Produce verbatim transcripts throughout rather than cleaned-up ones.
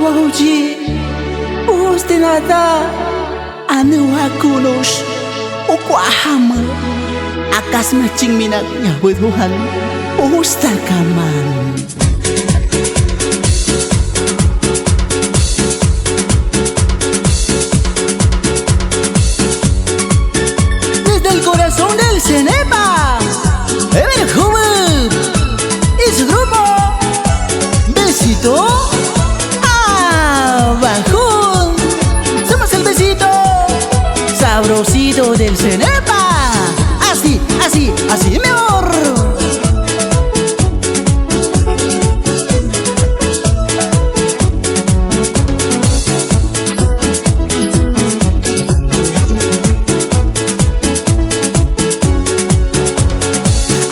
Waji, pusti nata, anu aku nus, ukwa' hama, akas maching minak nyawet huhan, pusta kaman. Desde el corazón del Cenepa, Ever Hubup y su grupo, besito abajo. Somos el besito sabrosito del Cenepa. Así, así, así mejor.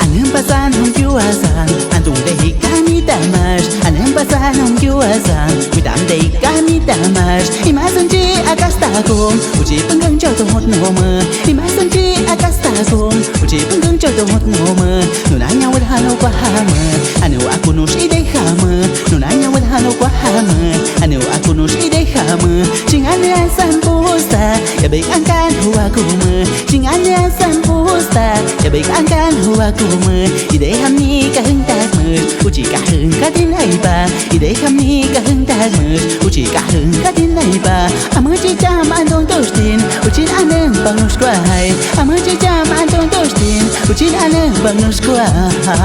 Anam pasan hom kiuwasan, antung dei kami tamas. Anam pasan hom kiuwasan, witam dei kami tamas. Imasan ci akas takum, uci penggang coto hot noma. Imasan ci akas takum, uci penggang coto hot noma. Nuna nyawet hano kwa hama, anu aku nus idei hama. Nuna nyawet hano kwa hama, anu aku nus idei hama. Cing anu asam pusta, ya bek angkan huwa kuma. Cing anu asam pusta, ya bek angkan huwa kuma. Idei hamni kaheng takmer, uci kaheng katin aiba. Idei hamni kaheng takmer, uci kaheng katin aiba. Ama ci cam antung tustin, ucin aneng bangnus kwa hai. Ama ci cam antung tustin, ucin aneng bangnus kwa hai.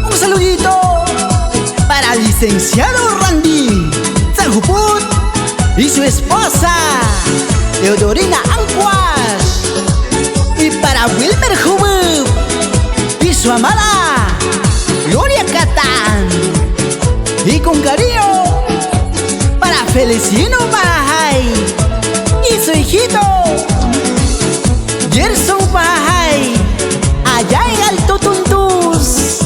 Un saludito para licenciado Randy Zahuput y su esposa Teodorina Ancuas, y para Wilmer Hubup y su amada Gloria Catán. Y con cariño para Feliciano Bahay y su hijito Gerson Bahay, allá en Alto Tuntus.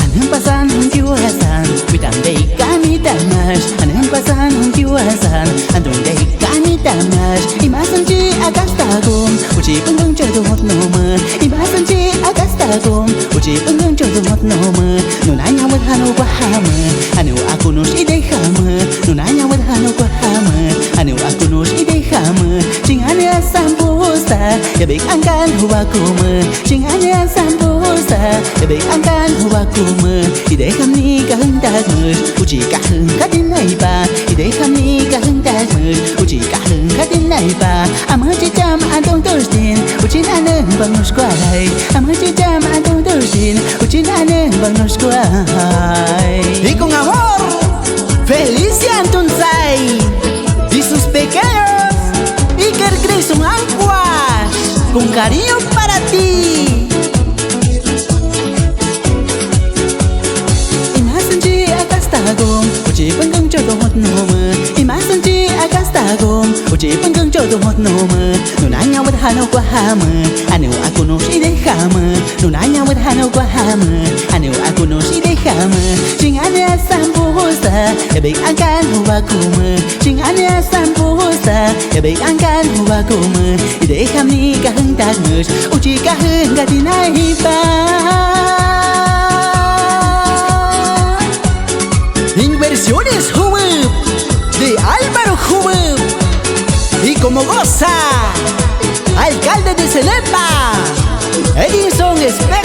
Anam pasan hom kiuwasan, witam dei kami tamas. Anam pasan hom kiuwasan, antung dei kami tamas. Imasan ci akas takum, uci penggang coto hot noma. Imasan ci akas takum, uci penggang coto hot noma. Nuna nyawet hano kwa hama, anu aku nus idei hama. Nuna nyawet hano kwa hama, anu aku nus idei hama. Cing anu asam pusta, ya bek angkan huwa kuma. Cing anu asam pusta, ya bek angkan huwa kuma. Idei hamni kaheng takmer, uci kaheng katin aiba. Idei hamni kaheng takmer, uci kaheng katin aiba. Ama ci cam antung tustin, ucin aneng bangnus kwa hai. Ama ci cam antung tustin, ucin aneng bangnus kwa hai. Y con amor, Felicia Antunsay y sus pequeños, Iker Grayson Ancuas, con cariño para ti. Imasan ci akas takum, uci penggang coto hot noma. Imasan ci akas takum, uci penggang coto hot noma. Nuna nyawet hano kwa hama, anu aku nus idei hama. Nuna nyawet hano kwa hama, anu aku nus idei hama. Cing anu asam pusta, ya bek angkan huwa kuma. Cing anu asam pusta, ya bek angkan huwa kuma. Idei hamni kaheng takmer, uci kaheng katin aiba. En versiones Hubup, de Álvaro Hubup. Y como goza, alcalde de Cenepa, Edinson Espejo.